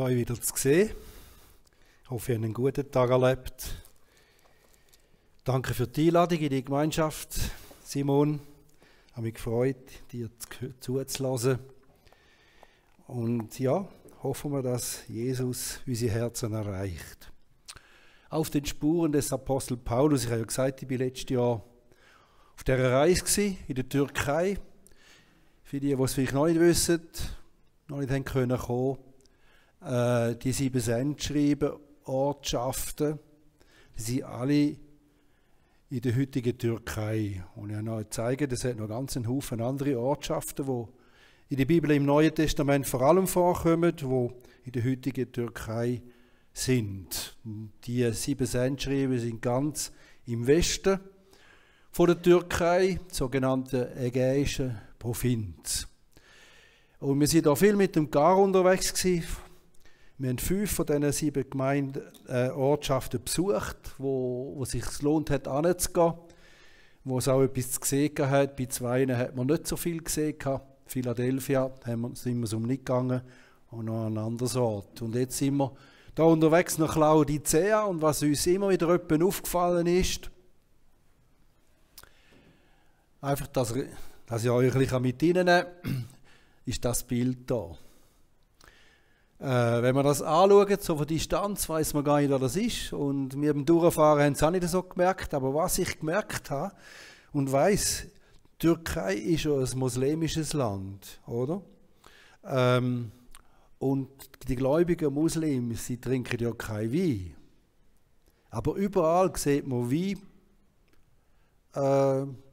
euch wieder zu sehen. Ich hoffe, ihr habt einen guten Tag erlebt. Danke für die Einladung in die Gemeinschaft, Simon. Ich habe mich gefreut, dir zuzulassen. Und ja, hoffen wir, dass Jesus unsere Herzen erreicht. Auf den Spuren des Apostel Paulus, ich habe ja gesagt, ich war letztes Jahr auf dieser Reise in der Türkei. Für die es vielleicht noch nicht wissen, noch nicht kommen kommen, die 7 Sendschreiben, Ortschaften, die sind alle in der heutigen Türkei. Und ich habe noch gezeigt, es hat noch ganz einen Haufen andere Ortschaften, die in der Bibel im Neuen Testament vor allem vorkommen, die in der heutigen Türkei sind. Die 7 Sendschreiben sind ganz im Westen von der Türkei, die sogenannte Ägäische Provinz. Und wir sind da viel mit dem Gar unterwegs gewesen. Wir haben 5 von diesen 7 Gemeinden, Ortschaften besucht, wo es sich lohnt hat, hinzugehen, wo es auch etwas zu sehen hat. Bei 2 hat man nicht so viel gesehen. Philadelphia sind wir so nicht gegangen und noch an einen anderen Ort. Und jetzt sind wir da unterwegs nach Laodicea und was uns immer wieder aufgefallen ist, einfach, dass ich euch ein bisschen mit reinnehmen kann, ist das Bild da. Wenn man das anschaut, so von Distanz, weiss man gar nicht, wer das ist. Und wir beim Durchfahren haben es auch nicht so gemerkt. Aber was ich gemerkt habe und weiss, die Türkei ist ja ein muslimisches Land, oder? Und die gläubigen Muslime, sie trinken ja kein Wein. Aber überall sieht man Wein,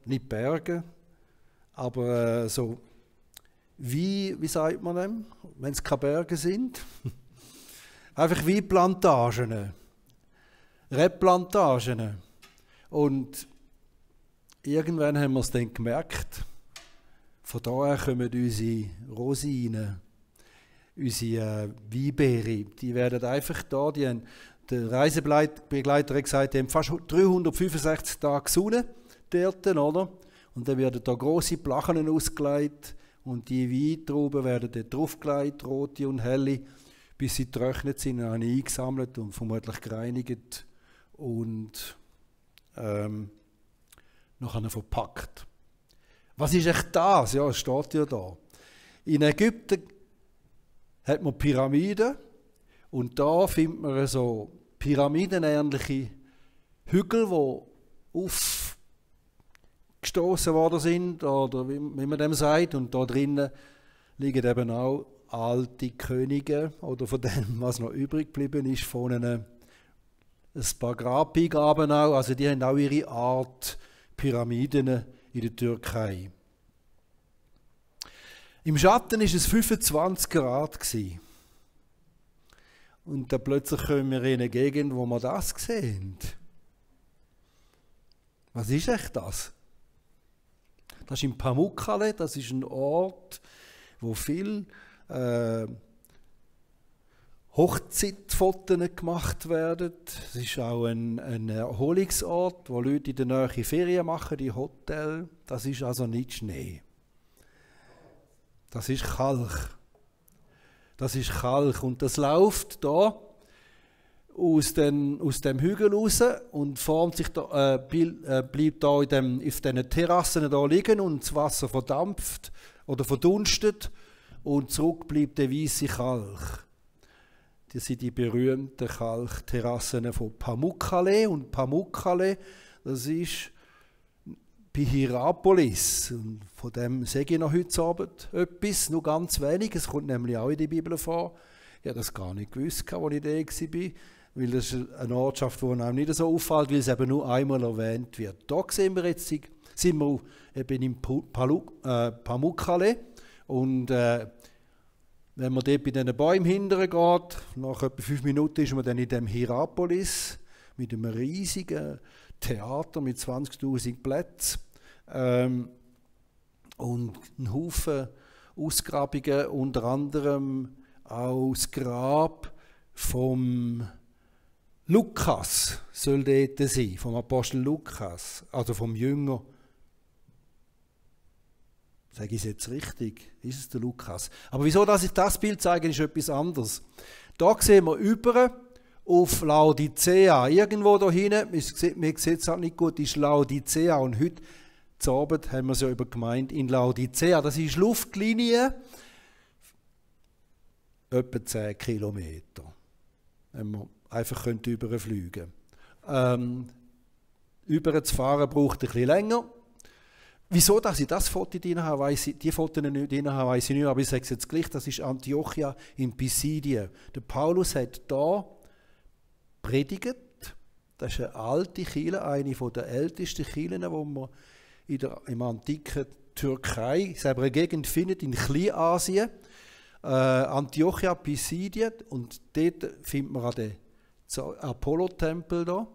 nicht Berge, aber so wie sagt man dem, wenn es keine Berge sind? Einfach wie Plantagen, Rebplantagen. Und irgendwann haben wir es dann gemerkt, von daher kommen unsere Rosinen, unsere Weinbeere, die werden einfach da, der Reisebegleiter hat gesagt, die haben fast 365 Tage Sonne dort, oder? Und dann werden da grosse Plachen ausgelegt und die Weintrauben werden dort draufgelegt, rote und helle, bis sie getrocknet sind, dann eingesammelt und vermutlich gereinigt und nachher verpackt. Was ist echt das? Ja, es steht ja da. In Ägypten hat man Pyramiden und da findet man so pyramidenähnliche Hügel, die aufgestoßen worden sind, oder wie man dem sagt, und da drinnen liegen eben auch alte Könige oder von dem, was noch übrig geblieben ist, von ein paar Grabbeigaben auch, also die haben auch ihre Art Pyramiden in der Türkei. Im Schatten war es 25 Grad gewesen. Und dann plötzlich kommen wir in eine Gegend, wo wir das sehen. Was ist echt das? Das ist in Pamukkale, das ist ein Ort, wo viel Hochzeitfotos gemacht werden. Es ist auch ein Erholungsort, wo Leute in der Nähe Ferien machen, die Hotel. Das ist also nicht Schnee. Das ist Kalk. Das ist Kalk und das läuft da aus dem Hügel raus und formt sich da, bleibt da auf diesen Terrassen da liegen und das Wasser verdampft oder verdunstet und zurück bleibt der weiße Kalk. Das sind die berühmten Kalkterrassen von Pamukkale und Pamukkale, das ist bei Hierapolis. Und von dem sage ich noch heute Abend etwas, nur ganz wenig. Es kommt nämlich auch in der Bibel vor. Ich habe das gar nicht gewusst, als ich da war, weil das ist eine Ortschaft, die einem nicht so auffällt, weil es eben nur einmal erwähnt wird. Da sehen wir jetzt, sind wir eben in Pamukkale und wenn man dort bei diesen Bäumen hindern geht, nach etwa 5 Minuten ist man dann in dem Hierapolis mit einem riesigen Theater mit 20'000 Plätzen und einen Haufen Ausgrabungen, unter anderem auch das Grab vom Lukas soll dort sein, vom Apostel Lukas, also vom Jünger. Sage ich es jetzt richtig? Ist es der Lukas? Aber wieso, dass ich das Bild zeige, ist etwas anderes. Da sehen wir über auf Laodicea. Irgendwo da hinten, mir sieht es halt nicht gut, ist Laodicea. Und heute zu Abend haben wir es ja über Gemeinde in Laodicea. Das ist Luftlinie, etwa 10 Kilometer. Wenn wir einfach überfliegen können. Überzufahren braucht ein bisschen länger. Wieso, dass ich das Foto drin habe, die Fotos nicht drin habe, weiss ich nicht, aber ich sage es jetzt gleich, das ist Antiochia in Pisidien. Der Paulus hat da predigt. Das ist eine alte Kirche, eine der ältesten Kirchen, die man im antiken Türkei, selber eine Gegend findet, in Kleinasien. Antiochia, Pisidien, und dort findet man auch den Apollo-Tempel da.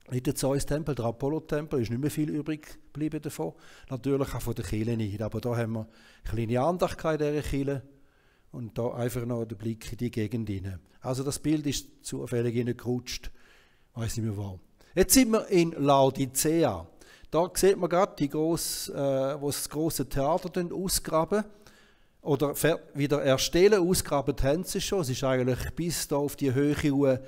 Nicht der Zeus-Tempel, der Apollo-Tempel, ist nicht mehr viel übrig geblieben davon. Natürlich auch von der Kirche nicht, aber da haben wir eine kleine Andachkeit in dieser Kirche und da einfach noch den Blick in die Gegend hinein. Also das Bild ist zufällig hineingerutscht, ich weiss nicht mehr wo. Jetzt sind wir in Laodicea. Da sieht man gerade, wo das grosse Theater ausgraben oder wieder erstellen. Ausgraben haben sie schon. Es ist eigentlich bis da auf die Höhe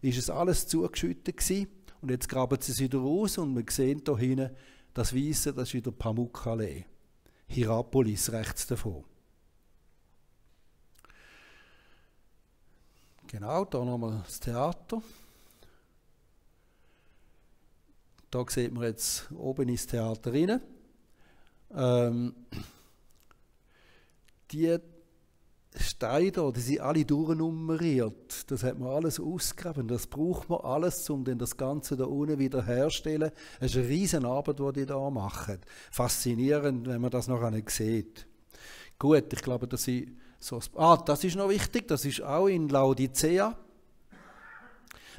ist es alles zugeschüttet gewesen. Und jetzt graben sie es wieder raus und wir sehen hier hinten das Weisse, das ist wieder Pamukkale. Hierapolis rechts davon. Genau, da nochmal das Theater. Da sieht man jetzt oben ins Theater rein. Die Steine, die sind alle durchnummeriert. Das hat man alles ausgegraben. Das braucht man alles, um dann das Ganze da unten wieder herzustellen. Es ist eine riesen Arbeit, die da machen. Faszinierend, wenn man das noch nicht sieht. Gut, ich glaube, das ist so. Das ist noch wichtig. Das ist auch in Laodicea.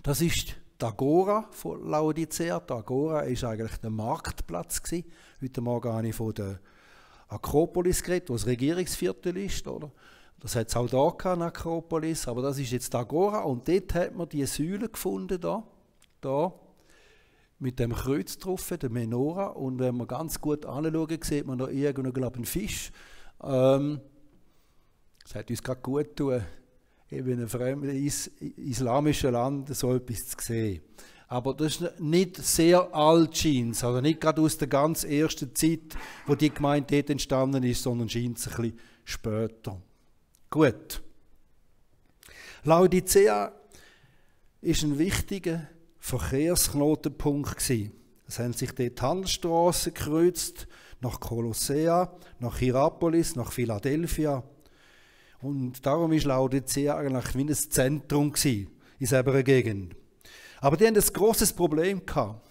Das ist die Agora von Laodicea. Die Agora ist eigentlich der Marktplatz gewesen. Heute Morgen habe ich von der Akropolis geredet, wo das Regierungsviertel ist, oder? Das hat es auch da gehabt, Akropolis, aber das ist jetzt die Agora und dort hat man die Säule gefunden, da mit dem Kreuz drauf, der Menora, und wenn man ganz gut anschauen, sieht man da irgendwo, glaube ich, einen Fisch. Es hat uns gerade gut getan, eben in einem fremden islamischen Land so etwas zu sehen. Aber das ist nicht sehr alt, scheint, also nicht gerade aus der ganz ersten Zeit, wo die Gemeinde dort entstanden ist, sondern scheint es ein bisschen später. Gut. Laodicea ist ein wichtiger Verkehrsknotenpunkt gewesen. Es haben sich dort Handelsstraßen gekreuzt, nach Kolossea, nach Hierapolis, nach Philadelphia. Und darum ist Laodicea eigentlich wie ein Zentrum gewesen, in dieser Gegend. Aber die hatten ein grosses Problem gehabt.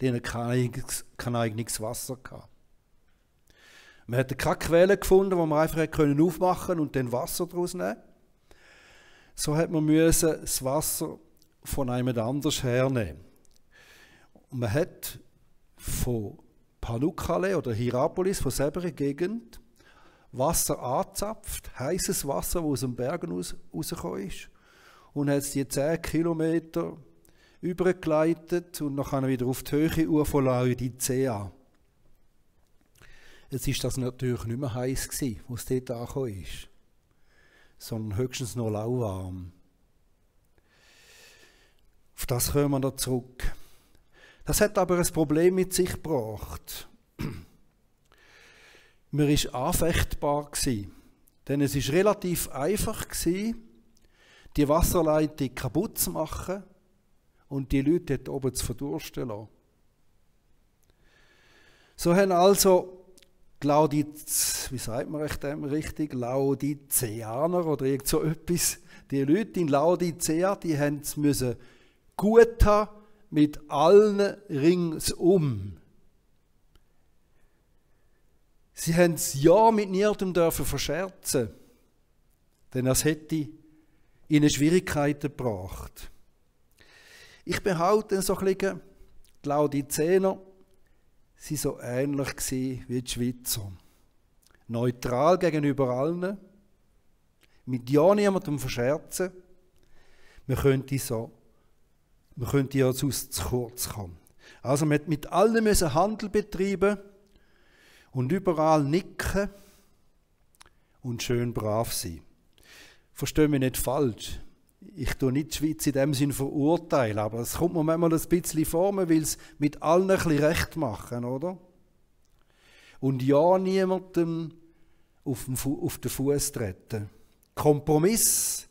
Die hatten kein eigenes Wasser gehabt. Man hatte keine Quelle gefunden, wo man einfach aufmachen und dann Wasser daraus nehmen. So hat man das Wasser von einem anders hernehmen. Und man hat von Pamukkale oder Hierapolis, von selber Gegend, Wasser angezapft, heißes Wasser, das aus den Bergen rausgekommen ist. Und hat es die 10 Kilometer übergeleitet und dann wieder auf die Höhe von Laodicea. Jetzt ist das natürlich nicht mehr heiß gewesen, wo es dort angekommen ist, sondern höchstens noch lauwarm. Auf das kommen wir noch zurück. Das hat aber ein Problem mit sich gebracht. Man war anfechtbar gewesen, denn es ist relativ einfach gewesen, die Wasserleitung kaputt zu machen und die Leute dort oben zu verdursten lassen. So haben also die Laodiceaner oder irgend so etwas, die Leute in Laodicea, die mussten gut haben mit allen ringsum. Sie haben es ja mit niemandem dürfen verscherzen, denn das hätte ihnen Schwierigkeiten gebracht. Ich behaupte so ein bisschen, die Laodicener waren so ähnlich wie die Schweizer. Neutral gegenüber allen, mit ja niemandem verscherzen. Man könnte ja sonst zu kurz kommen. Also man musste mit allen Handel betreiben und überall nicken und schön brav sein. verstehe mich nicht falsch. Ich tue nicht die Schweiz in dem Sinn verurteilen, aber es kommt mir manchmal ein bisschen vor, man will es mit allen ein bisschen recht machen, oder? Und ja, niemandem auf den Fuß treten. Kompromiss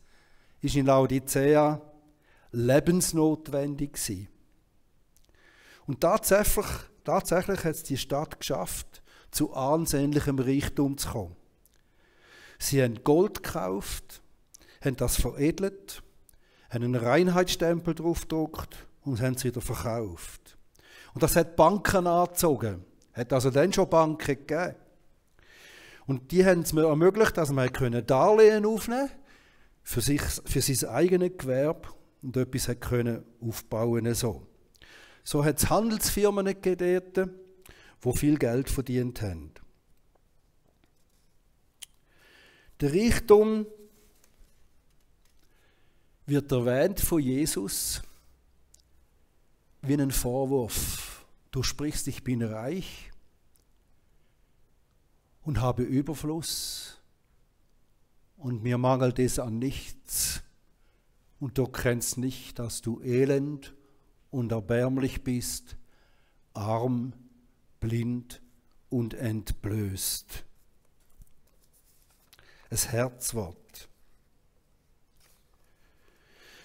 ist in Laodicea lebensnotwendig gewesen. Und tatsächlich hat es die Stadt geschafft, zu ansehnlichem Reichtum zu kommen. Sie haben Gold gekauft, haben das veredelt, haben einen Reinheitsstempel drauf gedruckt und haben es wieder verkauft. Und das hat Banken angezogen. Hat also dann schon Banken gegeben. Und die haben es mir ermöglicht, dass man Darlehen aufnehmen konnte für sein eigenes Gewerbe und etwas aufbauen so. So hat es Handelsfirmen gegeben, die viel Geld verdient haben. Der Reichtum wird erwähnt von Jesus wie ein Vorwurf. Du sprichst, ich bin reich und habe Überfluss und mir mangelt es an nichts und du kennst nicht, dass du elend und erbärmlich bist, arm, blind und entblößt. Ein Herzwort.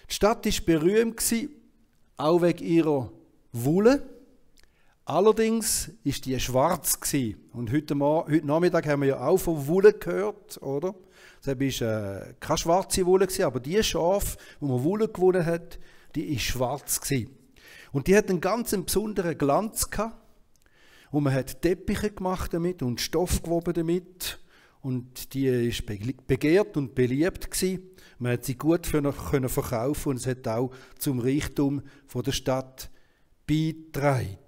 Die Stadt war berühmt, auch wegen ihrer Wolle. Allerdings war die schwarz. Und heute Nachmittag haben wir ja auch von Wolle gehört, oder? Das war keine schwarze Wolle, aber die Schafe, wo man Wolle gewonnen hat, die war schwarz. Und die hat einen ganz besonderen Glanz gehabt. Und man hat Teppiche gemacht damit und Stoff gewoben damit. Und die war begehrt und beliebt gewesen. Man hat sie gut können verkaufen und es hat auch zum Reichtum der Stadt beigetragen.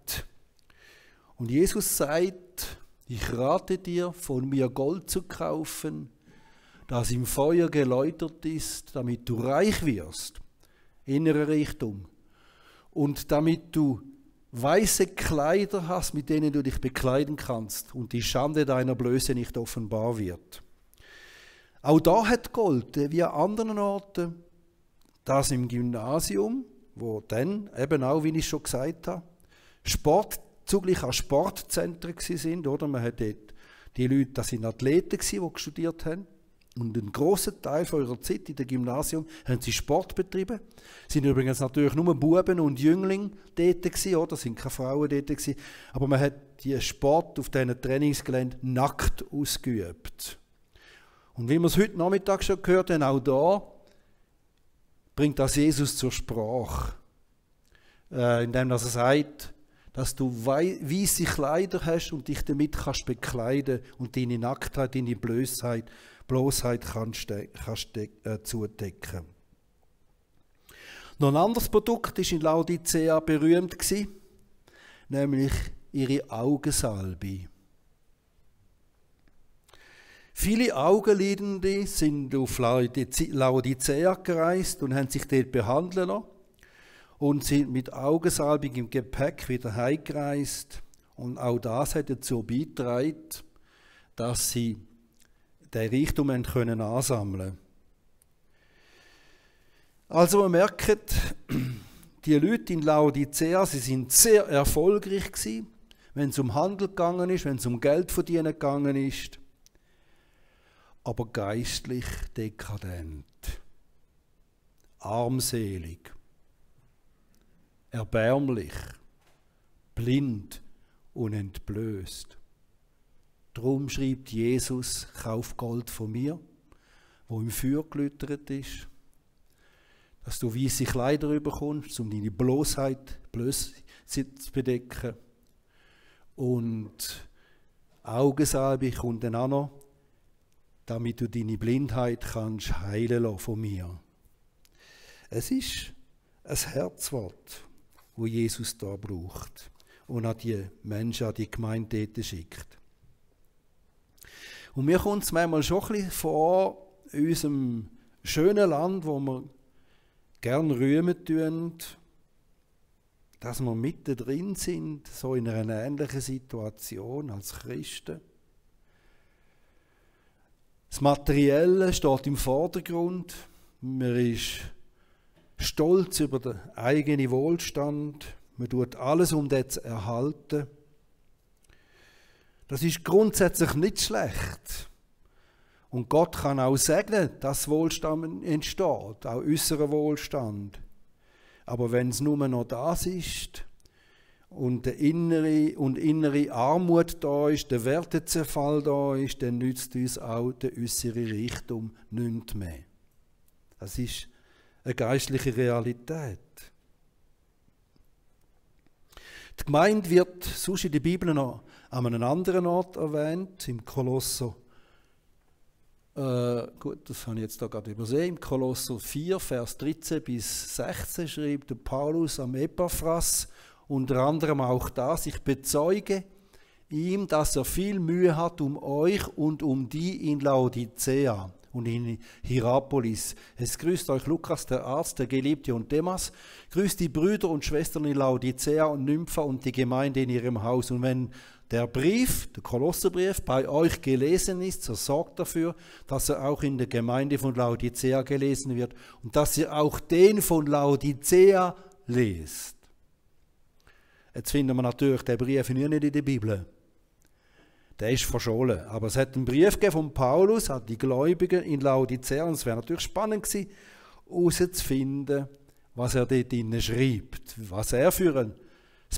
Und Jesus sagt, ich rate dir, von mir Gold zu kaufen, das im Feuer geläutert ist, damit du reich wirst, innerer Reichtum. Und damit du weiße Kleider hast, mit denen du dich bekleiden kannst und die Schande deiner Blöße nicht offenbar wird. Auch da hat Gold, wie an anderen Orten, das im Gymnasium, wo dann eben auch, wie ich schon gesagt habe, zugleich auch Sportzentren sind, oder? Man hat dort die Leute, das sind Athleten gewesen, die studiert haben. Und einen grossen Teil von ihrer Zeit in dem Gymnasium haben sie Sport betrieben. Es sind übrigens natürlich nur Buben und Jünglinge dort gewesen, oder? Es sind keine Frauen dort gewesen. Aber man hat diesen Sport auf diesen Trainingsgeländen nackt ausgeübt. Und wie wir es heute Nachmittag schon gehört haben, auch da bringt das Jesus zur Sprache. Indem er sagt, dass du weisse Kleider hast und dich damit kannst bekleiden und deine Nacktheit, deine Bloßheit kannst zudecken. Noch ein anderes Produkt war in Laodicea berühmt gewesen, nämlich ihre Augensalbe. Viele Augenlidende sind auf Laodicea gereist und haben sich dort behandeln lassen und sind mit Augensalbung im Gepäck wieder heimgereist. Und auch das hat dazu beigetragen, dass sie den Reichtum ansammeln können. Also man merkt, die Leute in Laodicea, sie sind sehr erfolgreich gewesen, wenn es um Handel gegangen ist, wenn es um Geld verdienen gegangen ist, aber geistlich dekadent, armselig, erbärmlich, blind und entblößt. Darum schreibt Jesus, kauf Gold von mir, wo im Feuer gelötert ist, dass du weisse Kleider bekommst, um deine Blöße zu bedecken. Und Augensalbe kommt dann auch noch, damit du deine Blindheit kannst heilen lassen von mir. Es ist ein Herzwort, wo Jesus da braucht und an die Menschen, an die Gemeinde dort schickt. Und mir kommt es manchmal schon ein bisschen vor, in unserem schönen Land, wo wir gerne rühmen tun, dass wir mittendrin sind, so in einer ähnlichen Situation als Christen. Das Materielle steht im Vordergrund. Man ist stolz über den eigenen Wohlstand. Man tut alles, um den zu erhalten. Das ist grundsätzlich nicht schlecht. Und Gott kann auch segnen, dass Wohlstand entsteht, auch äußerer Wohlstand. Aber wenn es nur noch das ist und innere Armut da ist, der Wertezerfall da ist, dann nützt uns auch der äußere Reichtum nichts mehr. Das ist eine geistliche Realität. Die Gemeinde wird sonst in der Bibel noch an einem anderen Ort erwähnt, im Kolosser. Gut, das habe ich jetzt da gerade übersehen. Im Kolosser 4, Vers 13 bis 16 schreibt der Paulus am Epaphras unter anderem auch das: Ich bezeuge ihm, dass er viel Mühe hat um euch und um die in Laodicea und in Hierapolis. Es grüßt euch Lukas, der Arzt, der Geliebte, und Demas. Grüßt die Brüder und Schwestern in Laodicea und Nympha und die Gemeinde in ihrem Haus. Und wenn der Brief, der Kolosserbrief, bei euch gelesen ist, so sorgt dafür, dass er auch in der Gemeinde von Laodicea gelesen wird und dass ihr auch den von Laodicea lest. Jetzt finden wir natürlich den Brief nicht in der Bibel. Der ist verschollen. Aber es hat einen Brief gegeben von Paulus an die Gläubigen in Laodicea. Und es wäre natürlich spannend gewesen, herauszufinden, was er dort drinnen schreibt. Was er für ein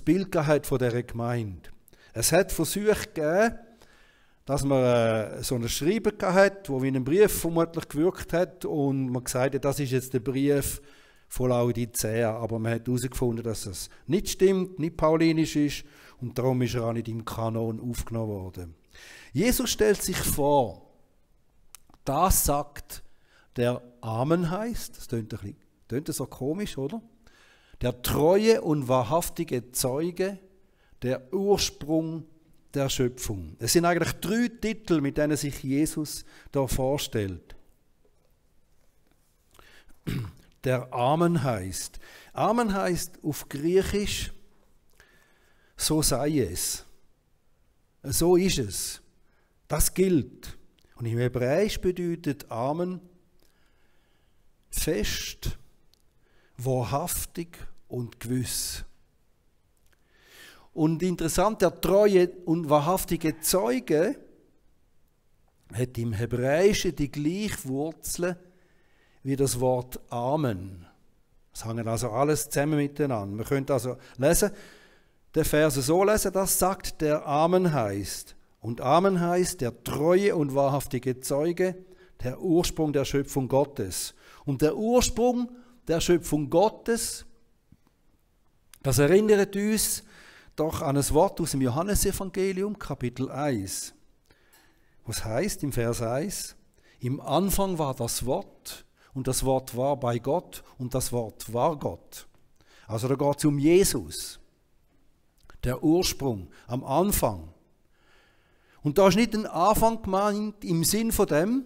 Bild hat von dieser Gemeinde. Es hat Versuche gegeben, dass man so ein Schreiben hat, wo wie ein Brief vermutlich gewirkt hat. Und man gesagt hat, das ist jetzt der Brief von Laodicea. Aber man hat herausgefunden, dass es nicht stimmt, nicht paulinisch ist. Und darum ist er auch nicht im Kanon aufgenommen worden. Jesus stellt sich vor, das sagt der Amen heißt, das tönt so komisch, oder? Der treue und wahrhaftige Zeuge, der Ursprung der Schöpfung. Es sind eigentlich 3 Titel, mit denen sich Jesus da vorstellt. Der Amen heißt. Amen heißt auf Griechisch, so sei es. So ist es. Das gilt. Und im Hebräisch bedeutet Amen fest, wahrhaftig und gewiss. Und interessant, der treue und wahrhaftige Zeuge hat im Hebräischen die gleiche Wurzel wie das Wort Amen. Das hängt also alles zusammen miteinander. Man könnte also lesen, der Verse so lesen, das sagt der Amen heißt. Und Amen heißt der treue und wahrhaftige Zeuge, der Ursprung der Schöpfung Gottes. Und der Ursprung der Schöpfung Gottes, das erinnert uns doch an ein Wort aus dem Johannesevangelium, Kapitel 1. Was heißt im Vers 1? Im Anfang war das Wort und das Wort war bei Gott und das Wort war Gott. Also da geht es um Jesus. Der Ursprung, am Anfang. Und da ist nicht ein Anfang gemeint im Sinn von dem,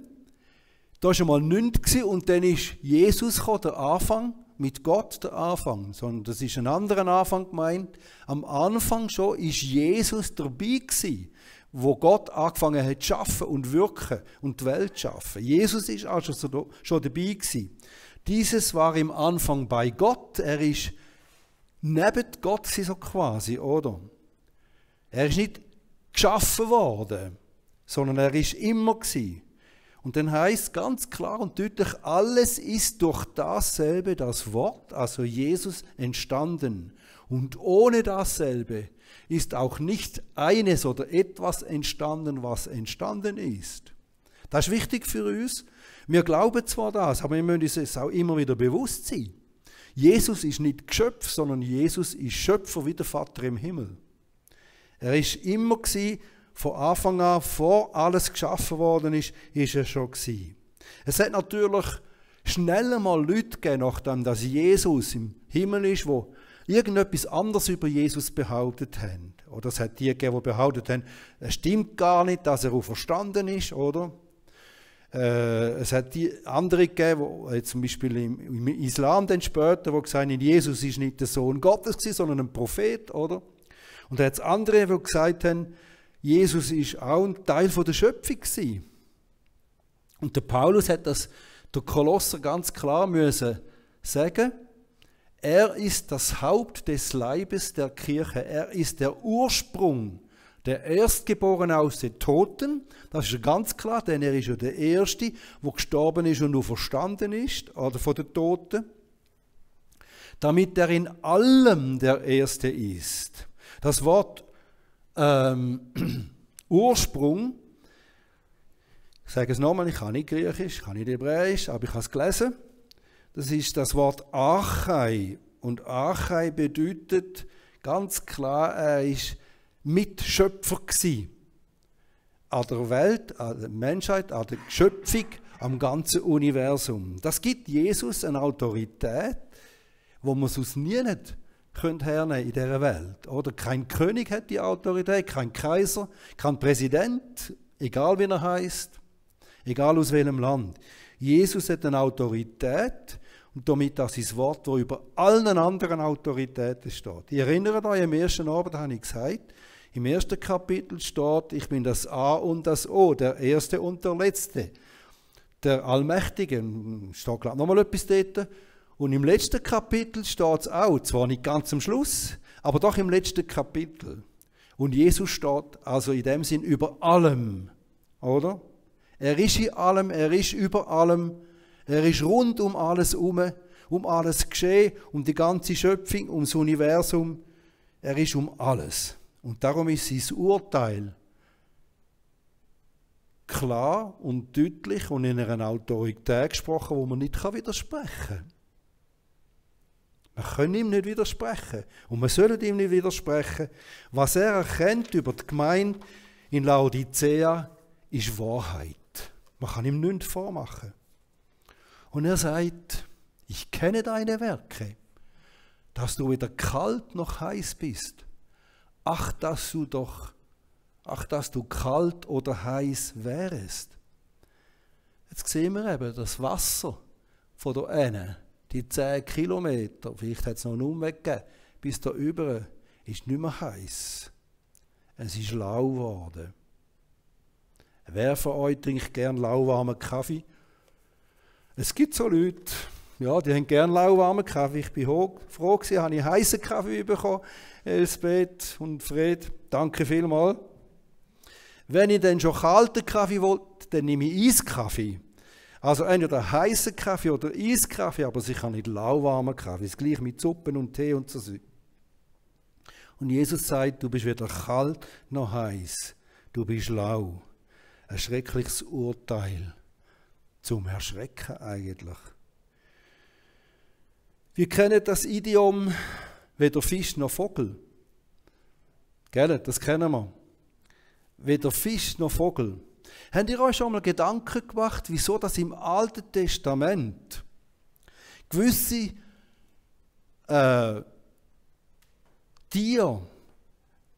da war einmal nichts und dann ist Jesus gekommen, der Anfang, mit Gott der Anfang, sondern das ist ein anderer Anfang gemeint. Am Anfang schon ist Jesus dabei gewesen, wo Gott angefangen hat zu schaffen und wirken und die Welt zu schaffen. Jesus ist also schon dabei gewesen. Dieses war im Anfang bei Gott, er ist neben Gott so quasi, oder? Er ist nicht geschaffen worden, sondern er ist immer gewesen. Und dann heißt ganz klar und deutlich, alles ist durch dasselbe, das Wort, also Jesus, entstanden. Und ohne dasselbe ist auch nicht eines oder etwas entstanden, was entstanden ist. Das ist wichtig für uns. Wir glauben zwar das, aber wir müssen uns es auch immer wieder bewusst sein. Jesus ist nicht Geschöpf, sondern Jesus ist Schöpfer wie der Vater im Himmel. Er ist immer gewesen, von Anfang an, vor alles geschaffen worden ist er schon gewesen. Es hat natürlich schnell mal Leute gegeben, nachdem dass Jesus im Himmel ist, wo irgendetwas anderes über Jesus behauptet haben. Oder es hat die gegeben, die behauptet haben, es stimmt gar nicht, dass er auferstanden ist, oder? Es hat die andere gegeben, die, zum Beispiel im Islam dann später, die gesagt haben, Jesus ist nicht der Sohn Gottes gewesen, sondern ein Prophet, oder? Und da hat es andere, die gesagt haben, Jesus ist auch ein Teil von der Schöpfung gewesen. Und der Paulus hat das der Kolosser ganz klar müssen sagen. Er ist das Haupt des Leibes der Kirche. Er ist der Ursprung, der Erstgeborene aus den Toten. Das ist ganz klar, denn er ist ja der Erste, der gestorben ist und auferstanden ist, oder von den Toten. Damit er in allem der Erste ist. Das Wort Ursprung, ich sage es nochmal, ich kann nicht Griechisch, ich kann nicht Hebräisch, aber ich habe es gelesen. Das ist das Wort Archai. Und Archai bedeutet ganz klar, er ist Mitschöpfer gewesen. An der Welt, an der Menschheit, an der Schöpfung, am ganzen Universum. Das gibt Jesus eine Autorität, wo man sonst nie nicht hernehmen in dieser Welt. Oder kein König hat die Autorität, kein Kaiser, kein Präsident, egal wie er heißt, egal aus welchem Land. Jesus hat eine Autorität und damit das sein Wort, das über allen anderen Autoritäten steht. Ihr erinnert euch, im ersten Abend habe ich gesagt, im ersten Kapitel steht, ich bin das A und das O, der Erste und der Letzte, der Allmächtige. Steht glaube nochmal etwas dort. Und im letzten Kapitel steht es auch, zwar nicht ganz am Schluss, aber doch im letzten Kapitel. Und Jesus steht also in dem Sinn über allem, oder? Er ist in allem, er ist über allem, er ist rund um alles herum, um alles Geschehen, um die ganze Schöpfung, um das Universum. Er ist um alles. Und darum ist sein Urteil klar und deutlich und in einer Autorität gesprochen, wo man nicht widersprechen kann. Man kann ihm nicht widersprechen. Und man soll ihm nicht widersprechen. Was er erkennt über die Gemeinde in Laodicea, ist Wahrheit. Man kann ihm nichts vormachen. Und er sagt, ich kenne deine Werke, dass du weder kalt noch heiß bist. Ach, dass du kalt oder heiß wärest. Jetzt sehen wir eben das Wasser von da hinten. Die 10 Kilometer, vielleicht hat es noch einen Umweg gegeben, bis da über, ist nicht mehr heiß. Es ist lau geworden. Wer von euch trinkt gern lauwarmen Kaffee? Es gibt so Leute, ja, die haben gern lauwarmen Kaffee. Ich bin froh gewesen, habe ich heißen Kaffee bekommen. Elsbeth und Fred, danke vielmals. Wenn ich dann schon kalten Kaffee will, dann nehme ich Eiskaffee. Also entweder heißen Kaffee oder Eiskaffee, aber sicher nicht lauwarmen Kaffee. Das gleiche mit Suppen und Tee und so. Und Jesus sagt, du bist weder kalt noch heiß. Du bist lau. Ein schreckliches Urteil. Zum Erschrecken eigentlich. Wir kennen das Idiom, weder Fisch noch Vogel. Gell, das kennen wir. Weder Fisch noch Vogel. Habt ihr euch schon mal Gedanken gemacht, wieso das im Alten Testament gewisse Tiere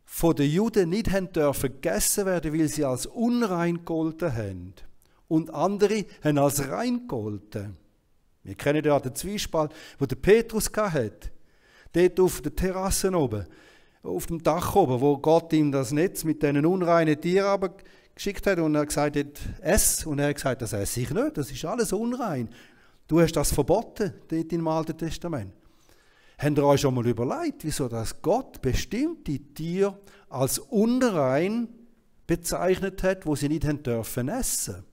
von den Juden nicht haben dürfen gegessen werden, weil sie als unrein gegolten haben. Und andere haben als rein gegolten. Wir kennen ja den Zwiespalt, den der Petrus hatte. Dort auf der Terrasse oben, auf dem Dach oben, wo Gott ihm das Netz mit diesen unreinen Tieren geschickt hat und er gesagt hat, ess. Und er hat gesagt, das esse ich nicht, das ist alles unrein. Du hast das verboten, dort im Alten Testament. Habt ihr euch schon mal überlegt, wieso das Gott bestimmte Tiere als unrein bezeichnet hat, wo sie nicht haben dürfen essen?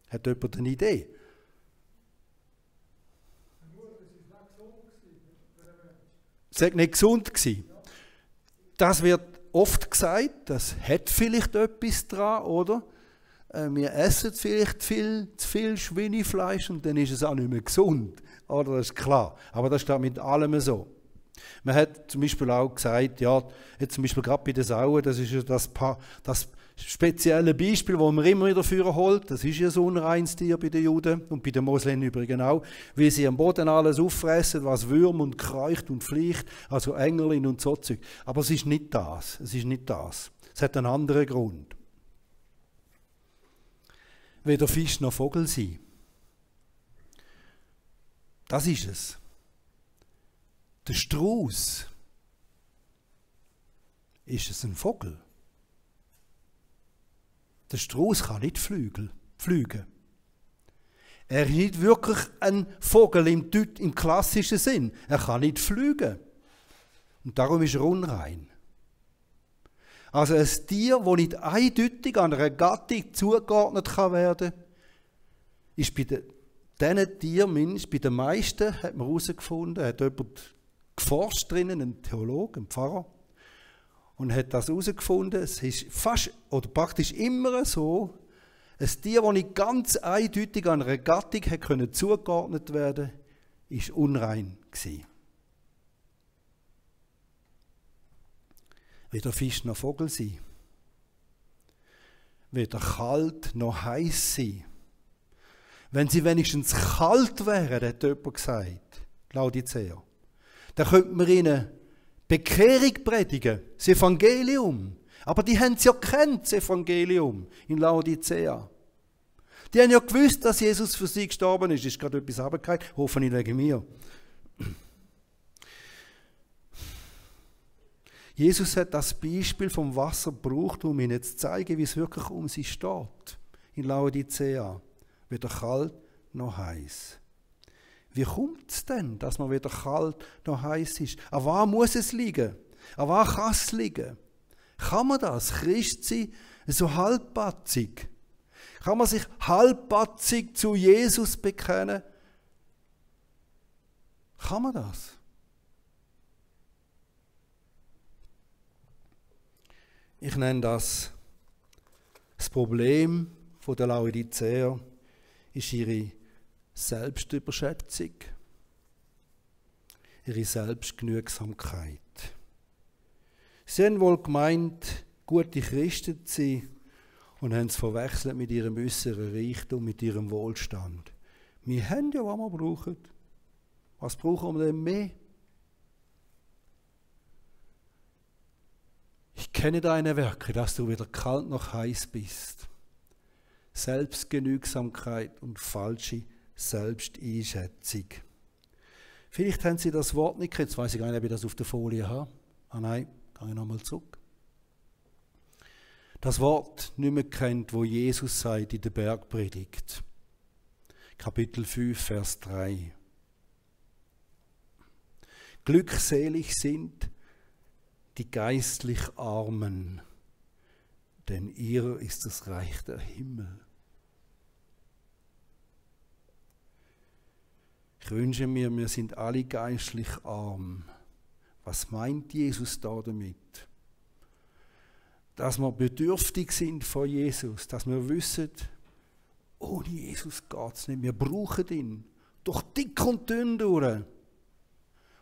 Hat jemand eine Idee? Es war nicht gesund gewesen. Das wird oft gesagt, das hat vielleicht etwas dran, oder? Wir essen vielleicht zu viel Schweinefleisch und dann ist es auch nicht mehr gesund. Oder? Das ist klar. Aber das ist mit allem so. Man hat zum Beispiel auch gesagt, ja, jetzt zum Beispiel gerade bei den Sauen, das ist ja das spezielle Beispiel, das man immer wieder führen holt. Das ist ja so ein unreines Tier bei den Juden und bei den Moslems übrigens auch, weil sie am Boden alles auffressen, was würmt und kreucht und fliegt, also Engelin und so Zeug. Aber es ist nicht das. Es ist nicht das. Es hat einen anderen Grund. Weder Fisch noch Vogel sein. Das ist es. Der Strauß. Ist es ein Vogel? Der Strauß kann nicht fliegen. fliegen. Er ist nicht wirklich ein Vogel im klassischen Sinn. Er kann nicht fliegen. Und darum ist er unrein. Also ein Tier, das nicht eindeutig an einer Gattung zugeordnet kann werden, ist bei diesen Tieren, mindestens bei den meisten, hat man herausgefunden, hat jemand geforscht drinnen, ein Theologe, ein Pfarrer, und hat das herausgefunden, es ist fast oder praktisch immer so, ein Tier, das nicht ganz eindeutig an einer Gattung hat zugeordnet werden, ist unrein gewesen. Weder Fisch noch Vogel sein. Weder kalt noch heiß sein. Wenn sie wenigstens kalt wären, hat jemand gesagt, Laodicea, dann könnte man ihnen Bekehrung predigen, das Evangelium. Aber die haben es ja gekannt, das Evangelium in Laodicea. Die haben ja gewusst, dass Jesus für sie gestorben ist. Ist gerade etwas runtergefallen, hoffentlich wegen mir. Jesus hat das Beispiel vom Wasser gebraucht, um ihnen zu zeigen, wie es wirklich um sie steht. In Laodicea. Weder kalt noch heiß. Wie kommt es denn, dass man weder kalt noch heiß ist? An was muss es liegen? An was kann es liegen? Kann man das, Christ sein, so halbpatzig? Kann man sich halbpatzig zu Jesus bekennen? Kann man das? Ich nenne das Problem der Laodicea ist ihre Selbstüberschätzung, ihre Selbstgenügsamkeit. Sie haben wohl gemeint, gute Christen zu sein und haben es verwechselt mit ihrem äußeren Reichtum, mit ihrem Wohlstand. Wir haben ja, was wir brauchen. Was brauchen wir denn mehr? Ich kenne deine Werke, dass du weder kalt noch heiß bist. Selbstgenügsamkeit und falsche Selbsteinschätzung. Vielleicht haben Sie das Wort nicht gehört. Jetzt weiss ich gar nicht, ob ich das auf der Folie habe. Ah nein, gehe ich nochmal zurück. Das Wort nicht mehr kennt, wo Jesus sagt in der Bergpredigt. Kapitel 5, Vers 3. Glückselig sind die geistlich Armen, denn ihr ist das Reich der Himmel. Ich wünsche mir, wir sind alle geistlich arm. Was meint Jesus da damit? Dass wir bedürftig sind von Jesus, dass wir wissen, ohne Jesus geht es nicht. Wir brauchen ihn. Durch dick und dünn durch.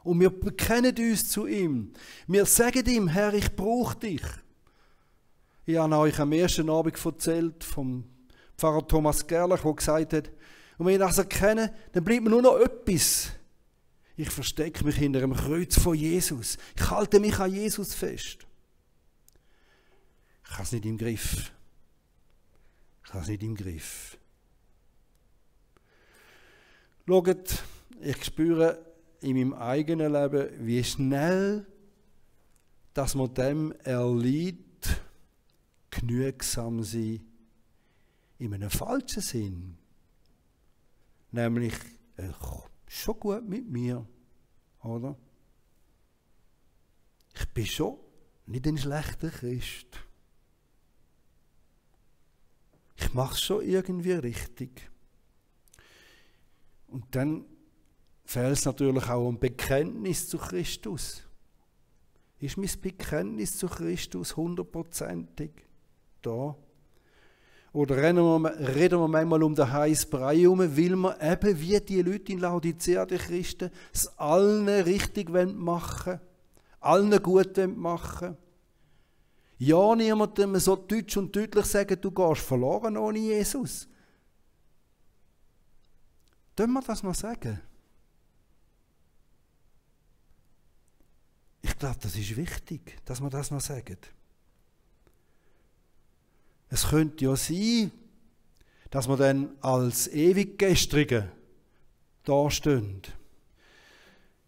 Und wir bekennen uns zu ihm. Wir sagen ihm, Herr, ich brauche dich. Ich habe euch am ersten Abend erzählt vom Pfarrer Thomas Gerlach, der gesagt hat, und wenn ich das erkenne, dann bleibt mir nur noch etwas. Ich verstecke mich hinter einem Kreuz von Jesus. Ich halte mich an Jesus fest. Ich habe es nicht im Griff. Schaut, ich spüre in meinem eigenen Leben, wie schnell, dass man dem erliegt, genügsam sein, in einem falschen Sinn. Nämlich, schon gut mit mir, oder? Ich bin schon nicht ein schlechter Christ. Ich mache es schon irgendwie richtig. Und dann fehlt es natürlich auch um Bekenntnis zu Christus. Ist mein Bekenntnis zu Christus 100%ig da? Oder reden wir manchmal um den heißen Brei herum, weil wir eben wie die Leute in Laodicea, die Christen, es allen richtig machen wollen, allen gut machen wollen. Ja, niemandem so deutsch und deutlich sagen, du gehst verloren ohne Jesus. Dürfen wir das noch sagen? Ich glaube, das ist wichtig, dass wir das noch sagen. Es könnte ja sein, dass wir dann als Ewiggestrige dastehen.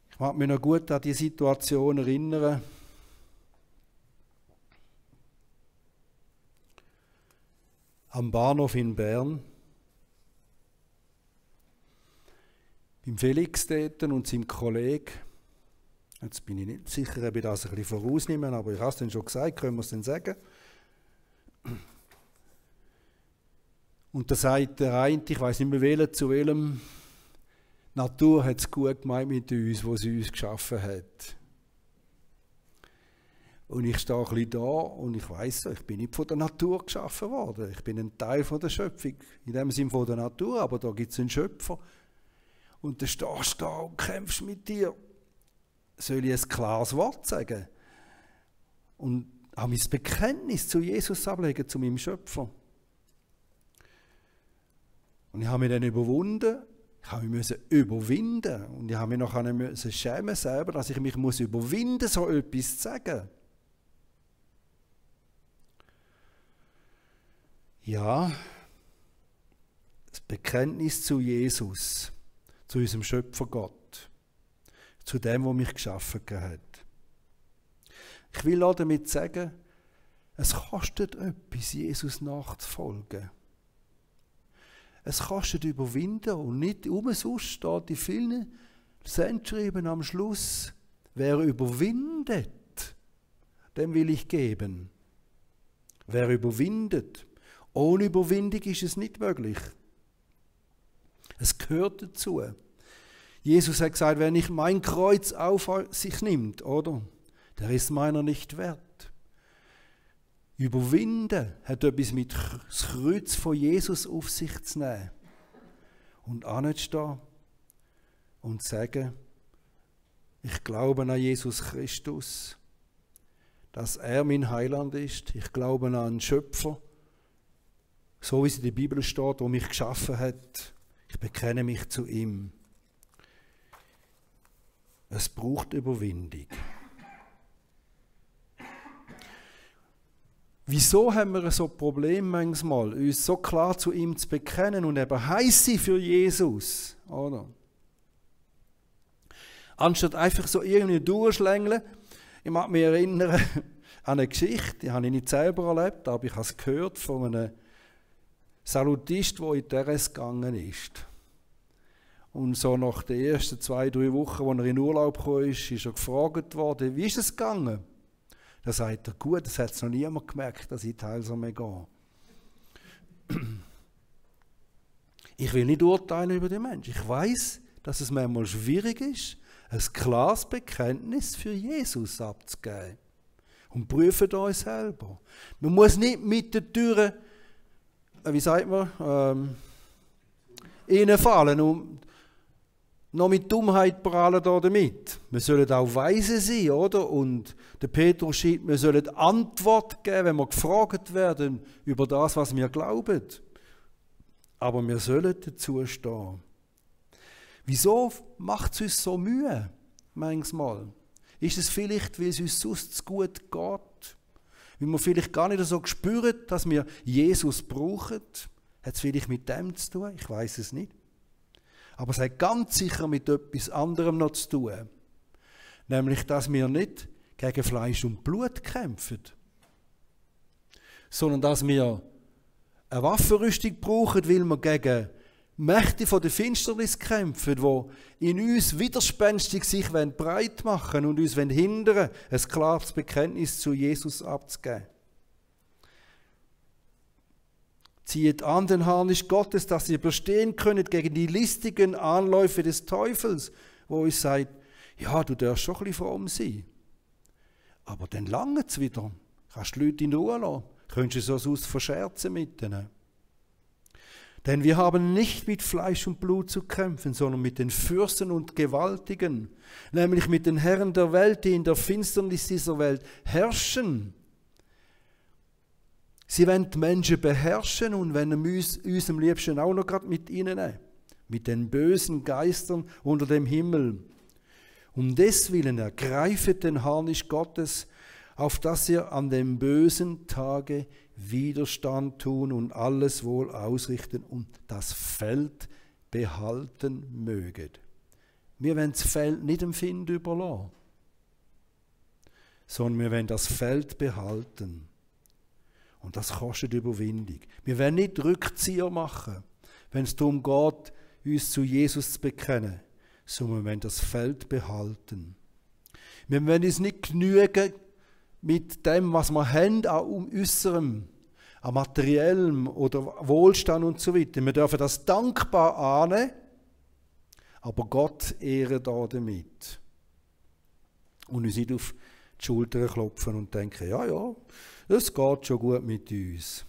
Ich mag mich noch gut an die Situation erinnern. Am Bahnhof in Bern, beim Felix dort und seinem Kollegen. Jetzt bin ich nicht sicher, ob ich das ein bisschen vorausnehme, aber ich habe es dann schon gesagt, können wir es dann sagen. Und da sagt der eine, ich weiss nicht mehr zu welchem, die Natur hat es gut gemeint mit uns, wo sie uns geschaffen hat. Und ich stehe ein bisschen da und ich weiss, ich bin nicht von der Natur geschaffen worden. Ich bin ein Teil von der Schöpfung, in dem Sinne von der Natur, aber da gibt es einen Schöpfer. Und dann stehst du da und kämpfst mit dir. Soll ich ein klares Wort sagen? Und auch mein Bekenntnis zu Jesus ablegen, zu meinem Schöpfer. Und ich habe mich dann überwunden. Ich habe mich überwinden. Und ich habe mich noch schämen selber, dass ich mich überwinden muss, so etwas zu sagen. Ja, das Bekenntnis zu Jesus, zu unserem Schöpfer Gott, zu dem, der mich geschaffen hat. Ich will auch damit sagen, es kostet etwas, Jesus nachzufolgen. Es kostet überwinden und nicht umsonst steht in vielen Sendschreiben am Schluss, wer überwindet, dem will ich geben. Wer überwindet, ohne Überwindung ist es nicht möglich. Es gehört dazu. Jesus hat gesagt, wer nicht mein Kreuz auf sich nimmt, oder? Der ist meiner nicht wert. Überwinden hat etwas mit das Kreuz von Jesus auf sich zu nehmen. Und anzustehen und zu sagen, ich glaube an Jesus Christus, dass er mein Heiland ist. Ich glaube an einen Schöpfer, so wie es in der Bibel steht, der mich geschaffen hat. Ich bekenne mich zu ihm. Es braucht Überwindung. Wieso haben wir so ein Problem manchmal, uns so klar zu ihm zu bekennen und eben heiß sein für Jesus, oder? Anstatt einfach so irgendwie durchschlängeln. Ich mag mich erinnern an eine Geschichte, die habe ich nicht selber erlebt, aber ich habe es gehört von einem Salutist, der in die RS gegangen ist. Und so nach den ersten 2-3 Wochen, als er in Urlaub kam, ist er gefragt worden, wie ist es gegangen? Da sagt er, gut, das hat es noch niemand gemerkt, dass ich teilsam gehe. Ich will nicht urteilen über den Menschen. Ich weiß, dass es manchmal schwierig ist, ein klares Bekenntnis für Jesus abzugeben. Und prüfen uns selber. Man muss nicht mit der Tür, wie sagt man, reinfallen und noch mit Dummheit prahlen damit. Wir sollen auch weise sein, oder? Und der Petrus schreibt, wir sollen Antwort geben, wenn wir gefragt werden über das, was wir glauben. Aber wir sollen dazu stehen. Wieso macht es uns so Mühe, manchmal? Ist es vielleicht, weil es uns sonst zu gut geht? Weil wir vielleicht gar nicht so spüren, dass wir Jesus brauchen? Hat es vielleicht mit dem zu tun? Ich weiß es nicht. Aber es hat ganz sicher mit etwas anderem noch zu tun. Nämlich, dass wir nicht gegen Fleisch und Blut kämpfen, sondern dass wir eine Waffenrüstung brauchen, weil wir gegen Mächte von der Finsternis kämpfen, die in uns widerspenstig sich breit machen und uns hindern, ein klares Bekenntnis zu Jesus abzugeben. Zieht an den Harnisch Gottes, dass ihr bestehen könnt gegen die listigen Anläufe des Teufels, wo uns sagt, ja, du darfst schon ein bisschen fromm sein. Aber dann lange es wieder. Kannst die Leute in Ruhe lassen. Könntest du so aus verscherzen mit denen. Denn wir haben nicht mit Fleisch und Blut zu kämpfen, sondern mit den Fürsten und Gewaltigen, nämlich mit den Herren der Welt, die in der Finsternis dieser Welt herrschen. Sie wollen die Menschen beherrschen und wollen uns am liebsten auch noch gerade mit ihnen nehmen. Mit den bösen Geistern unter dem Himmel. Um deswillen ergreifet den Harnisch Gottes, auf dass ihr an dem bösen Tage Widerstand tun und alles wohl ausrichten und das Feld behalten möget. Wir wollen das Feld nicht dem Find überlassen, sondern wir wollen das Feld behalten. Und das kostet Überwindung. Wir wollen nicht Rückzieher machen, wenn es darum geht, uns zu Jesus zu bekennen. sondern wir wollen das Feld behalten. Wir wollen uns nicht genügen mit dem, was wir haben, auch um Äußerem, an Materiellem oder Wohlstand und so weiter. Wir dürfen das dankbar annehmen, aber Gott ehren da damit. Und uns nicht auf die Schulter klopfen und denken, ja, es geht schon gut mit uns.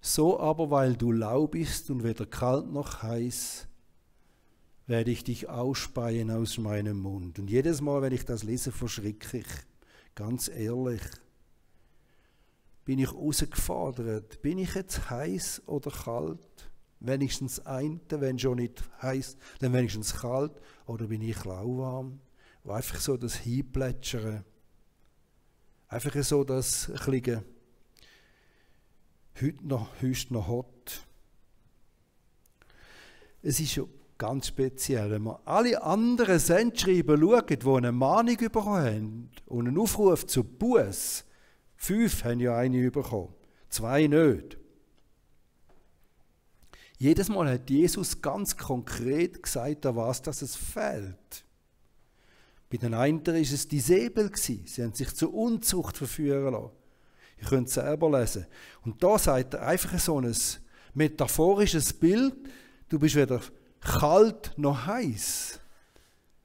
So aber, weil du lau bist und weder kalt noch heiß, werde ich dich ausspeien aus meinem Mund. Und jedes Mal, wenn ich das lese, verschrecke ich. Ganz ehrlich. Bin ich herausgefordert? Bin ich jetzt heiß oder kalt? Wenigstens eine, wenn schon nicht heiß, dann wenigstens kalt. Oder bin ich lauwarm? Einfach so das Hinplätschern. Einfach so das ein bisschen heute noch hot. Es ist schon ganz speziell, wenn man alle anderen Sendschreiben schaut, die eine Mahnung bekommen haben und einen Aufruf zu Buß. 5 haben ja eine bekommen, 2 nicht. Jedes Mal hat Jesus ganz konkret gesagt, an was das es fehlt. Bei den einen war es die Säbel. Sie haben sich zur Unzucht verführen lassen. Ihr könnt es selber lesen. Und da sagt er einfach so ein metaphorisches Bild. Du bist weder kalt noch heiß.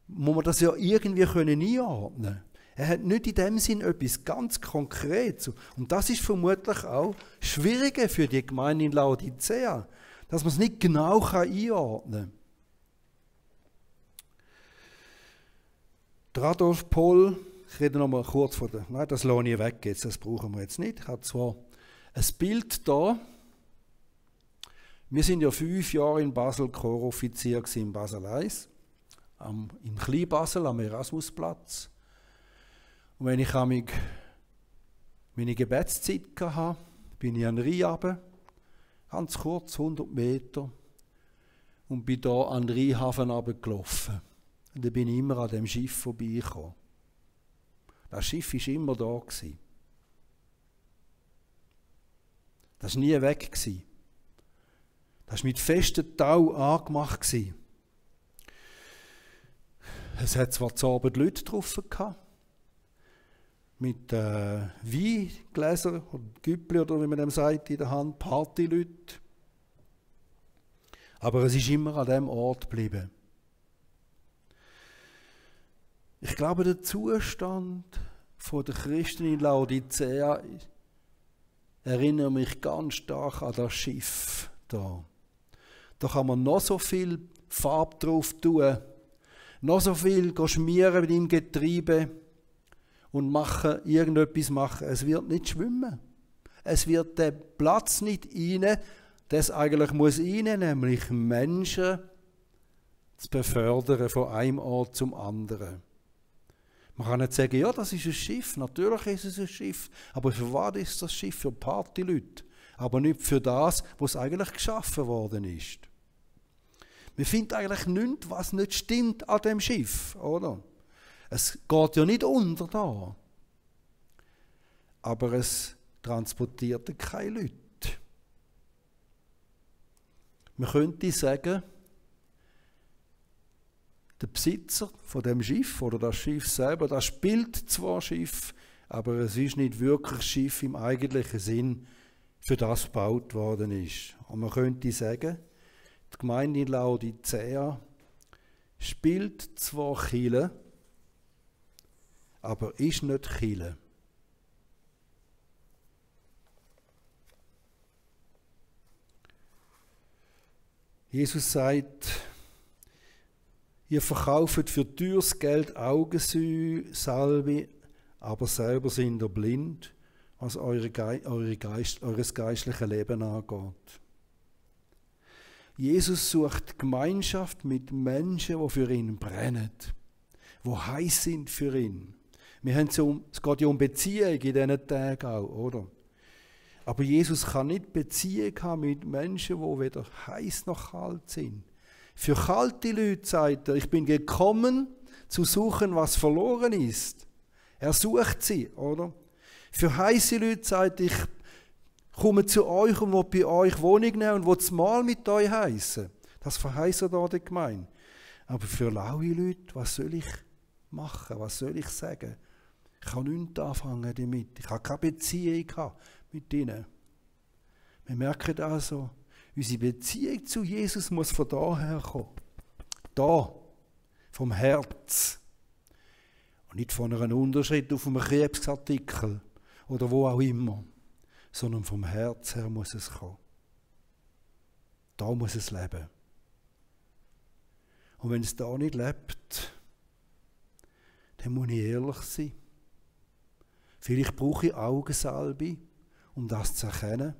Muss man das ja irgendwie einordnen können. Er hat nicht in dem Sinn etwas ganz Konkretes. Und das ist vermutlich auch schwieriger für die Gemeinde in Laodicea, dass man es nicht genau einordnen kann. Der Adolf Poll, ich rede noch mal kurz von der, nein, das lasse ich weg jetzt, das brauchen wir jetzt nicht. Ich habe zwar ein Bild da. Wir sind ja 5 Jahre in Basel Choroffizier in Basel 1, in Kleinbasel am Erasmusplatz. Und wenn ich meine Gebetszeit hatte, bin ich an den Rhein runter, ganz kurz, 100 Meter, und bin da an den Rheinhafen runtergelaufen. Und dann bin ich immer an dem Schiff vorbeigekommen. Das Schiff war immer da. Das war nie weg. Das war mit festem Tau angemacht. Es hat zwar zu Abend Leute drauf gehabt, mit Weingläsern oder Güppli oder wie man dem sagt in der Hand, Partyleute. Aber es ist immer an dem Ort geblieben. Ich glaube, der Zustand der Christen in Laodicea erinnert mich ganz stark an das Schiff da. Da kann man noch so viel Farbe drauf tun, noch so viel schmieren mit dem Getriebe und irgendetwas machen. Es wird nicht schwimmen. Es wird den Platz nicht rein, das eigentlich muss rein, nämlich Menschen zu befördern von einem Ort zum anderen. Man kann nicht sagen, ja, das ist ein Schiff, natürlich ist es ein Schiff, aber für was ist das Schiff? Für Partyleute, aber nicht für das, was eigentlich geschaffen worden ist. Man findet eigentlich nichts, was nicht stimmt an dem Schiff, oder? Es geht ja nicht unter da, aber es transportiert keine Leute. Man könnte sagen, der Besitzer von dem Schiff oder das Schiff selber, das spielt zwar Schiff, aber es ist nicht wirklich Schiff im eigentlichen Sinn, für das gebaut worden ist. Und man könnte sagen, die Gemeinde in Laodicea spielt zwar Chile, aber ist nicht Chile. Jesus sagt, ihr verkauft für teures Geld Augensalbe, aber selber sind ihr blind, was eures geistlichen Leben angeht. Jesus sucht Gemeinschaft mit Menschen, die für ihn brennen, die heiß sind für ihn. Es geht ja um Beziehung in diesen Tagen auch, oder? Aber Jesus kann nicht Beziehung haben mit Menschen, die weder heiß noch kalt sind. Für kalte Leute sagt er, ich bin gekommen, zu suchen, was verloren ist. Er sucht sie, oder? Für heiße Leute sagt er, ich komme zu euch und will bei euch Wohnung nehmen und will das Mahl mit euch heissen. Das verheißt er da der Gemeinde. Aber für laue Leute, was soll ich machen? Was soll ich sagen? Ich kann nichts anfangen damit. Ich habe keine Beziehung mit ihnen. Wir merken also, unsere Beziehung zu Jesus muss von daher kommen. Da, vom Herz. Und nicht von einer Unterschrift auf einem Krebsartikel oder wo auch immer, sondern vom Herz her muss es kommen. Da muss es leben. Und wenn es da nicht lebt, dann muss ich ehrlich sein. Vielleicht brauche ich Augensalbe, um das zu erkennen.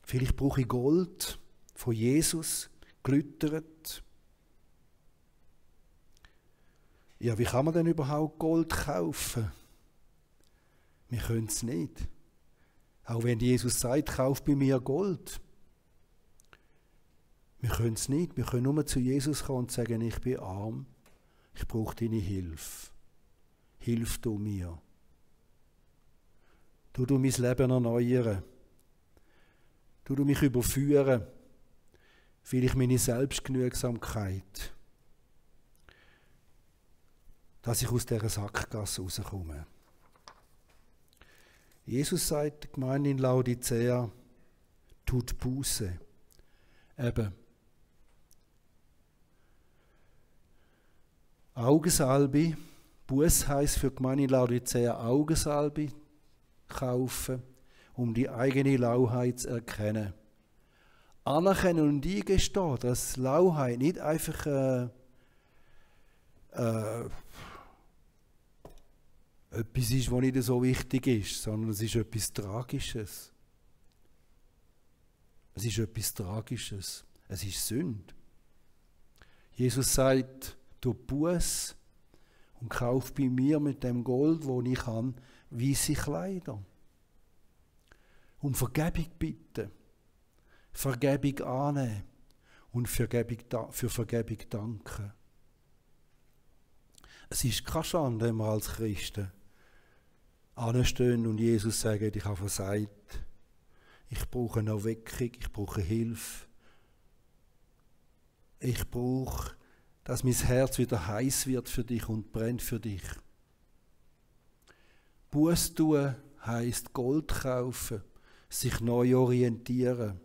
Vielleicht brauche ich Gold von Jesus, geläutert. Ja, wie kann man denn überhaupt Gold kaufen? Wir können es nicht. Auch wenn Jesus sagt, kauf bei mir Gold. Wir können es nicht. Wir können nur zu Jesus kommen und sagen, ich bin arm, ich brauche deine Hilfe. Hilf du mir. Du mein Leben erneuern. Du mich überführen. Vielleicht meine Selbstgenügsamkeit. Dass ich aus dieser Sackgasse rauskomme. Jesus sagt der Gemeinde in Laodicea, tut Buße. Eben. Augensalbe. Buße heisst für die Gemeinde in Laodicea Augensalbe kaufen, um die eigene Lauheit zu erkennen. Anerkennen und eingestehen, dass Lauheit nicht einfach etwas ist, was nicht so wichtig ist, sondern es ist etwas Tragisches. Es ist etwas Tragisches. Es ist Sünde. Jesus sagt, du Buße und kauf bei mir mit dem Gold, wo ich kann, weisse Kleider. Um Vergebung bitten, Vergebung annehmen und für Vergebung danken. Es ist keine Schande, wenn wir als Christen anstehen und Jesus sagen, ich habe versagt, ich brauche eine Erweckung, ich brauche Hilfe, ich brauche, dass mein Herz wieder heiß wird für dich und brennt für dich. Buß tun heisst Gold kaufen, sich neu orientieren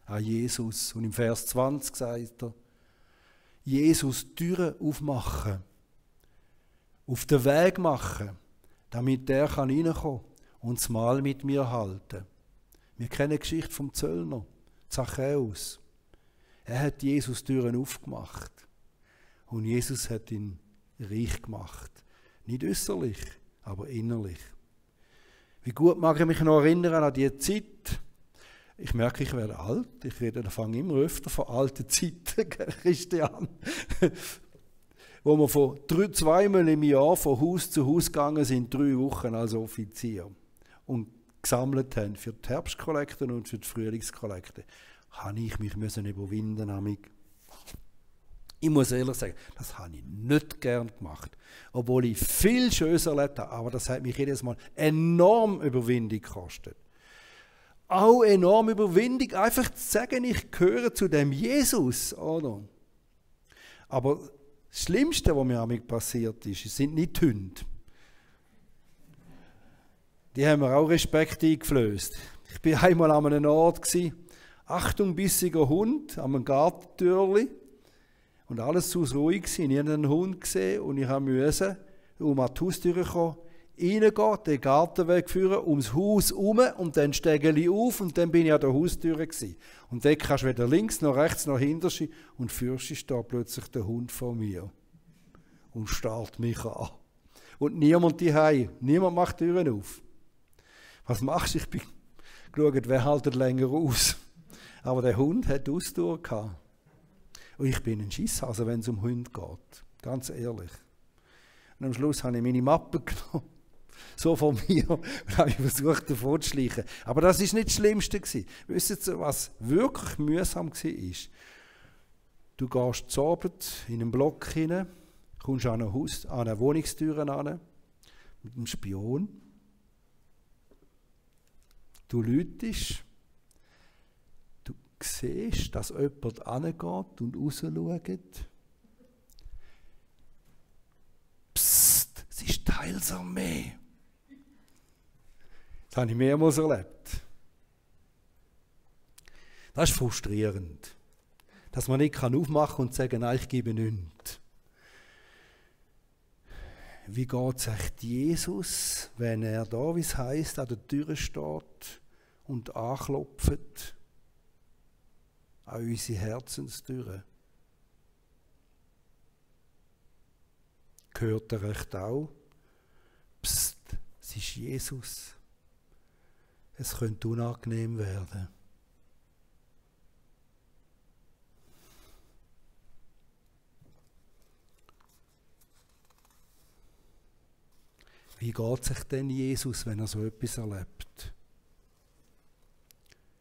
an Jesus. Und im Vers 20 sagt er, Jesus Türen aufmachen, auf den Weg machen, damit der reinkommen kann und das Mahl mit mir halten. Wir kennen die Geschichte vom Zöllner, Zachäus. Er hat Jesus Türen aufgemacht. Und Jesus hat ihn reich gemacht. Nicht äußerlich, aber innerlich. Wie gut mag ich mich noch erinnern an die Zeit. Ich merke, ich werde alt. Ich fange immer öfter von alten Zeiten, Christian. Wo wir zweimal im Jahr von Haus zu Haus gegangen sind, 3 Wochen als Offizier. Und gesammelt haben für die Herbstkollekte und für die Frühlingskollekte. Habe ich mich überwinden müssen. Ich muss ehrlich sagen, das habe ich nicht gern gemacht. Obwohl ich viel Schönes erlebt habe, aber das hat mich jedes Mal enorm Überwindung gekostet. Auch enorm Überwindung, einfach zu sagen, ich gehöre zu dem Jesus, oder? Aber das Schlimmste, was mir passiert ist, sind nicht die Hunde. Die haben mir auch Respekt eingeflößt. Ich war einmal an einem Ort, Achtung, bissiger Hund, an einem Gartentürli. Und alles so ruhig gewesen. Ich habe einen Hund gesehen und ich musste an die Haustür kommen, reingehen, den Gartenweg führen, ums Haus herum und dann Stegeli auf und dann bin ich an der Haustür gewesen. Und dann kannst du weder links noch rechts noch hinter und fürst steht plötzlich der Hund vor mir und starrt mich an. Und niemand daheim, niemand macht die Türen auf. Was machst du? Ich bin geschaut, wer haltet länger aus. Aber der Hund hat Ausdauer gehabt. Und ich bin ein Schisshase, wenn es um Hunde geht. Ganz ehrlich. Und am Schluss habe ich meine Mappe genommen. So von mir. Und habe ich versucht, davon zu schleichen. Aber das war nicht das Schlimmste. Wisst ihr, was wirklich mühsam war? Du gehst zu Abend in einen Block hinein, kommst an eine Wohnungstür ran, mit einem Spion. Du läutest. Du siehst, dass jemand angeht und rausschaut. Psst, es ist Teil der Armee. Das habe ich mehrmals erlebt. Das ist frustrierend, dass man nicht aufmachen kann und sagen, nein, ich gebe nichts. Wie geht es echt Jesus, wenn er da, wie es heisst, an der Tür steht und anklopft an unsere Herzenstüre? Gehört er echt auch? Psst, es ist Jesus. Es könnte unangenehm werden. Wie geht sich denn Jesus, wenn er so etwas erlebt?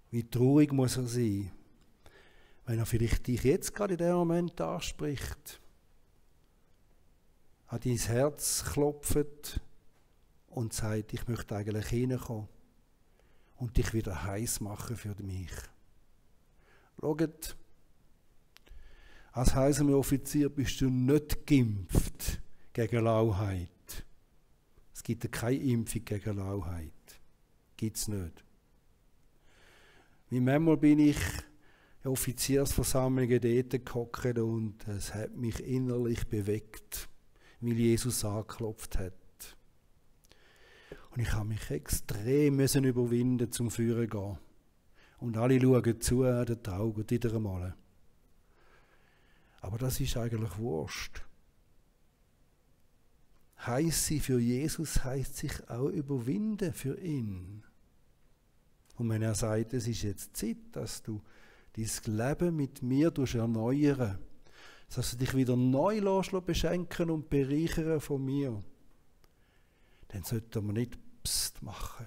Wie traurig muss er sein, wenn er vielleicht dich jetzt gerade in dem Moment anspricht, an dein Herz klopft und sagt, ich möchte eigentlich hineinkommen und dich wieder heiß machen für mich. Schaut, als Heisenoffizier bist du nicht geimpft gegen Lauheit. Es gibt keine Impfung gegen Lauheit. Gibt es nicht. Wie manchmal bin ich in Offiziersversammlungen dort gehockt und es hat mich innerlich bewegt, weil Jesus angeklopft hat. Und ich habe mich extrem überwinden zum Führen gehen. Und alle schauen zu an den Augen wieder einmal. Aber das ist eigentlich Wurst. Heiß sein für Jesus heisst sich auch überwinden für ihn. Und wenn er sagt, es ist jetzt Zeit, dass du dein Leben mit mir erneuern, dass du dich wieder neu beschenken und bereichern von mir, dann sollte man nicht Psst machen.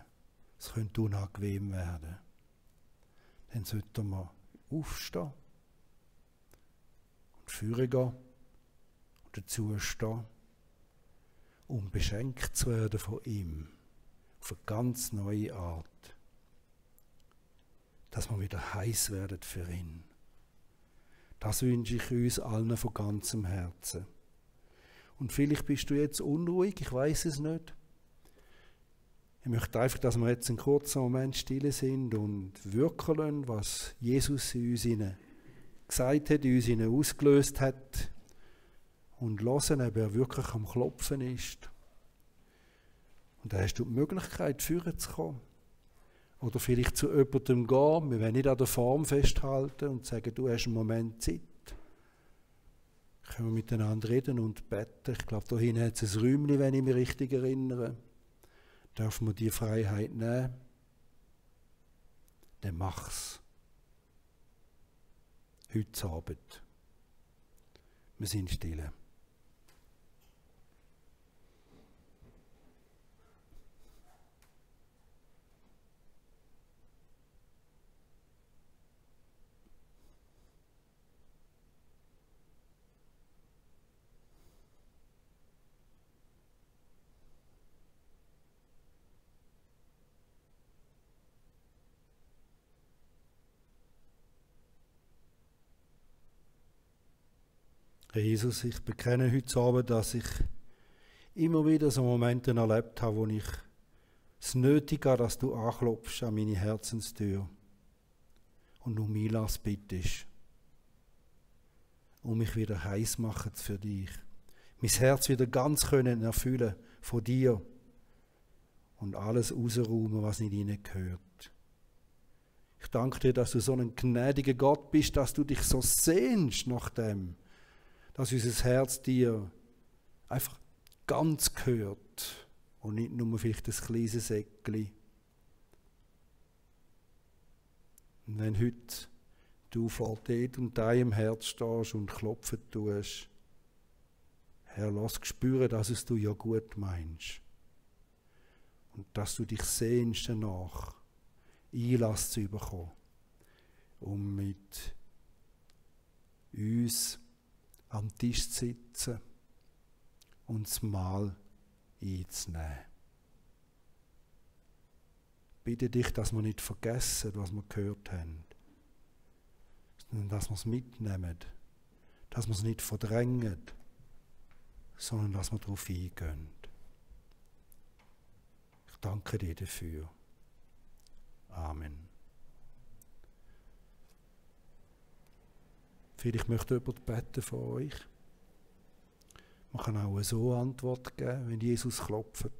Es könnte unangenehm werden. Dann sollte man aufstehen und führen gehen und dazu stehen, um beschenkt zu werden von ihm, auf eine ganz neue Art. Dass wir wieder heiß werden für ihn. Das wünsche ich uns allen von ganzem Herzen. Und vielleicht bist du jetzt unruhig, ich weiß es nicht. Ich möchte einfach, dass wir jetzt einen kurzen Moment still sind und wirken lassen, was Jesus in uns gesagt hat, in uns ausgelöst hat. Und hören, ob er wirklich am Klopfen ist. Und dann hast du die Möglichkeit, führen zu kommen. Oder vielleicht zu jemandem gehen. Wir wollen nicht an der Form festhalten und sagen, du hast einen Moment Zeit. Können wir miteinander reden und beten. Ich glaube, da hinten hat es ein Räumchen, wenn ich mich richtig erinnere. Dürfen wir die Freiheit nehmen? Dann mach's. Heute Abend. Wir sind still. Herr Jesus, ich bekenne heute Abend, dass ich immer wieder so Momente erlebt habe, wo ich es nötig habe, dass du anklopfst an meine Herzenstür und um Einlass bittest, um mich wieder heiß machen für dich. Mein Herz wieder ganz können erfüllen von dir und alles rausräumen, was nicht hineingehört. Ich danke dir, dass du so ein gnädiger Gott bist, dass du dich so sehnst nach dem, dass unser Herz dir einfach ganz gehört und nicht nur vielleicht ein kleines Säckchen. Und wenn heute du vor dort und deinem Herz stehst und klopfen tust, Herr, lass spüren, dass es du ja gut meinst und dass du dich sehnst danach, Einlass zu bekommen, um mit uns am Tisch zu sitzen und das Mahl einzunehmen. Bitte dich, dass wir nicht vergessen, was wir gehört haben. sondern dass wir es mitnehmen, dass wir es nicht verdrängen, sondern dass wir darauf eingehen. Ich danke dir dafür. Amen. Vielleicht möchte jemand beten von euch. Man kann auch so Antwort geben, wenn Jesus klopft.